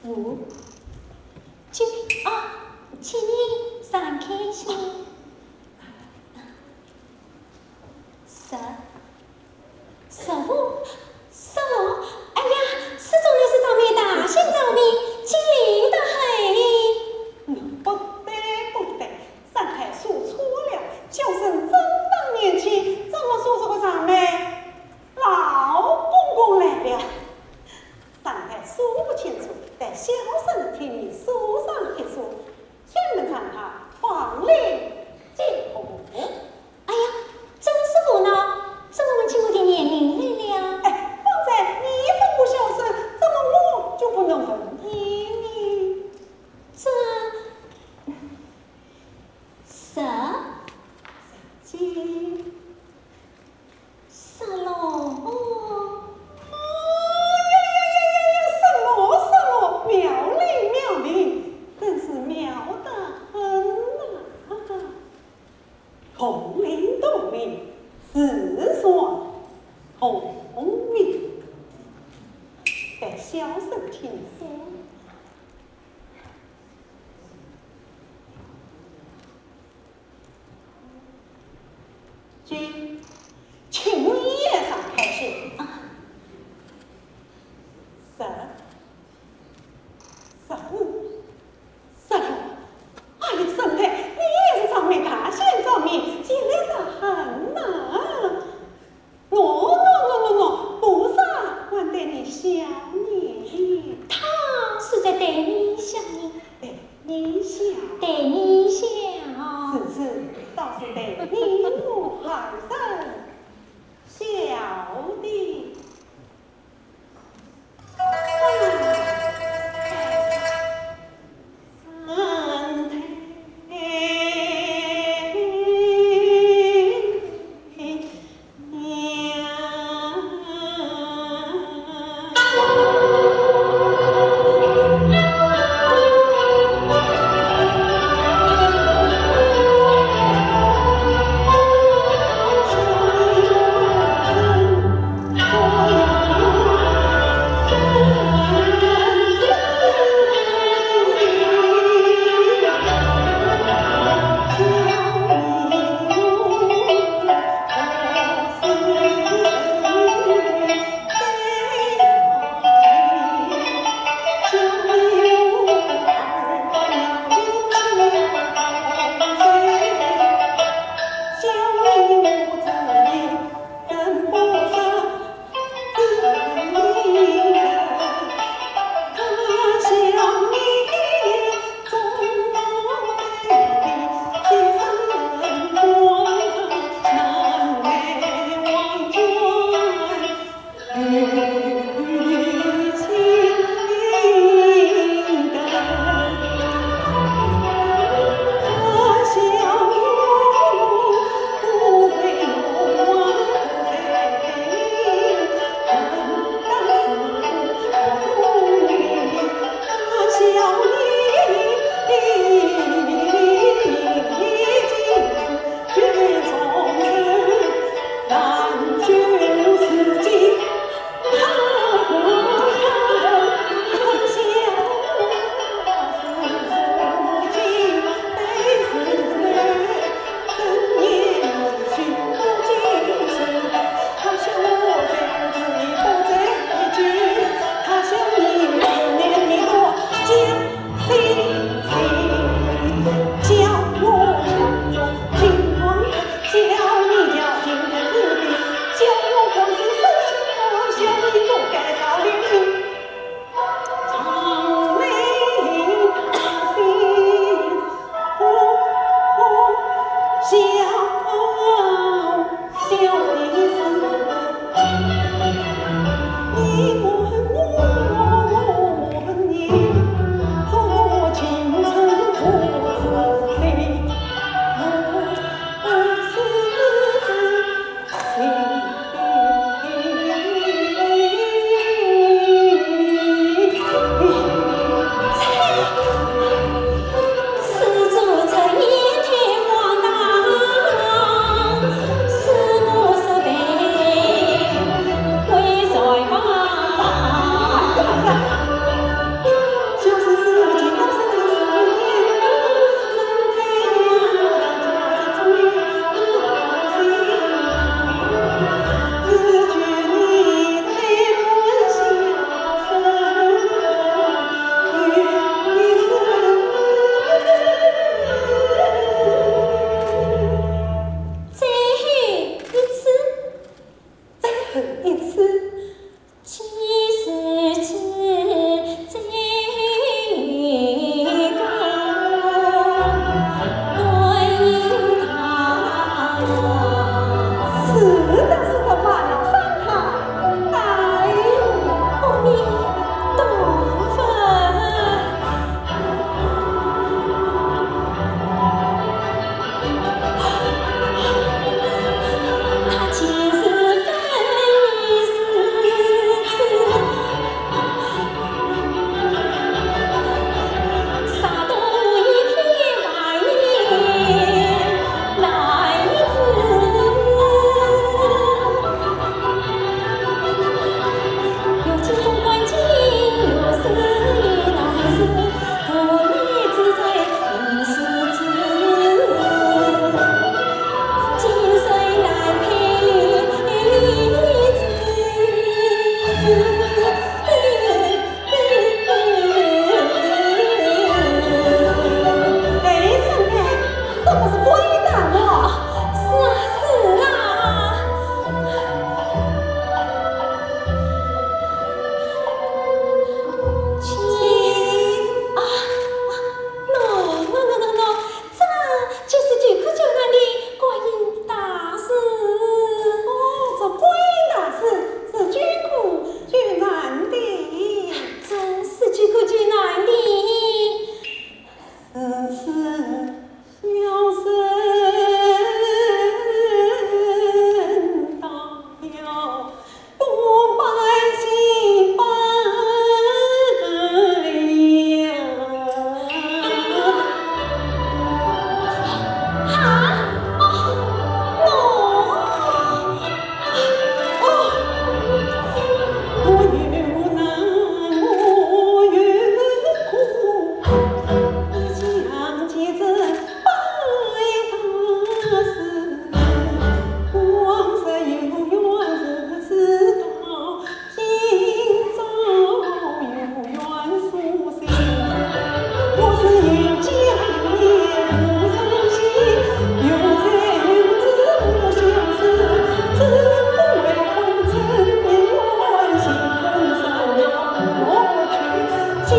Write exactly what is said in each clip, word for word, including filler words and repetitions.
五，请，啊，请你散开些。十，十五，十六，哎呀，十六是张面大，姓张面，机灵得很。不对，不对，三太说错了，叫声正当年轻，怎么说这个张呢？老公公来了。 三太说不清楚，待小生替你说上一说，请问张太芳龄几何？哎呀，真是胡闹，怎么问起我的年龄来了？哎，方才你问过小生，怎么我就不能问你呢？这，十，十几？ 十六。哦，呀呀呀呀呀，什么什么，妙龄妙龄，真是妙得很呐！同龄同龄，自算同龄。待小生听说。 请，请你也散开些。啊。十，十五，十六。哎呀，沈黛，你也是张面大，姓张面，机灵得很呐。喏，喏，喏，喏，喏，不是啊，还对你笑呢。他是在对你笑呢。对你笑。对你笑。是，是，倒是对你我二人笑的。事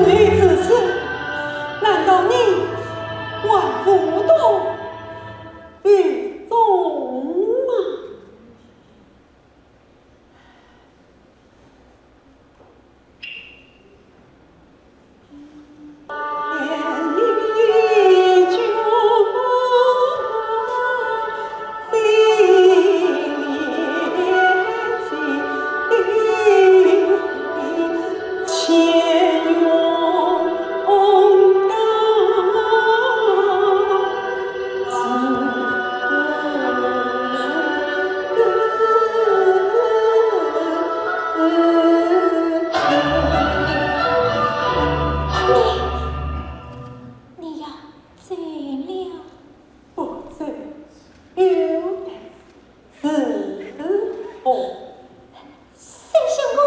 已至此，难道你还无动于衷吗？你，你要走了？不走又得如何？沈相公。